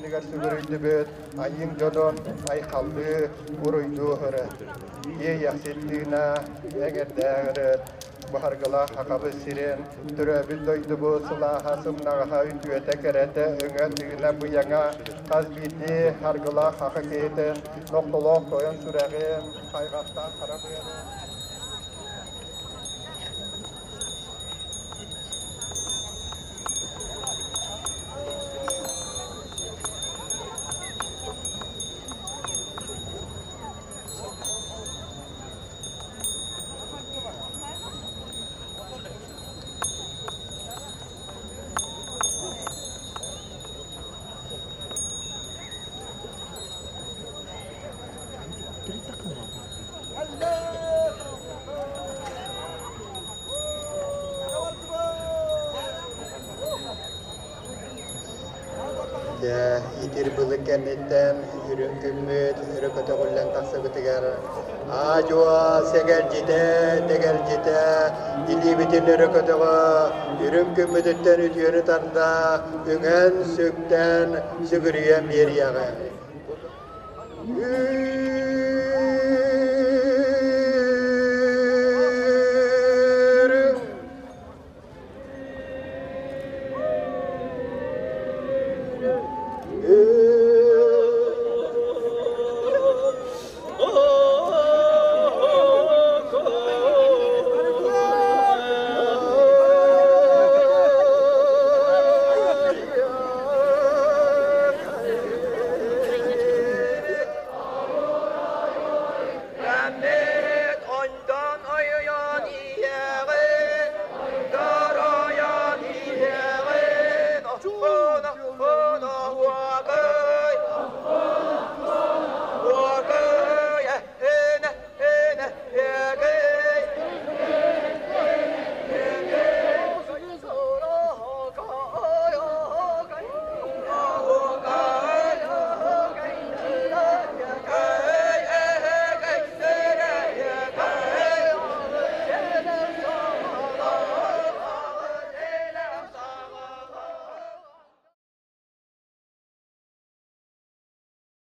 иннигэр сүгүрүйдүбүт, айыыҥ дьонун айхаллыы, уруйдуу ырыт. Иэйэхсит тыына эҥэрдээх ырыт, Баһаргылаах Хахабыс сирин, төрөөбүт дойдубут сылааһа, сымнаҕаһа, үтүөтэ, кэрэтэ, өҥө, тыына, быйаҥа, хас биирдии харгылаах хаха киһитин, нохтолоох тойон сүрэҕин, хайҕахтаах хара быаны. Дьэ, итир былык кэнниттэн үрүҥ күммүт өрө көтөҕүллэн тахсыбытыгар аа-дьуо сэгэлдьитэ, тэгэлдьитэ, илиибитин өрө көтөҕө, үрүҥ күммүтүттэн үтүөнү тарда, үҥэн-сүктэн сүгүрүйэн биэриэҕиҥ.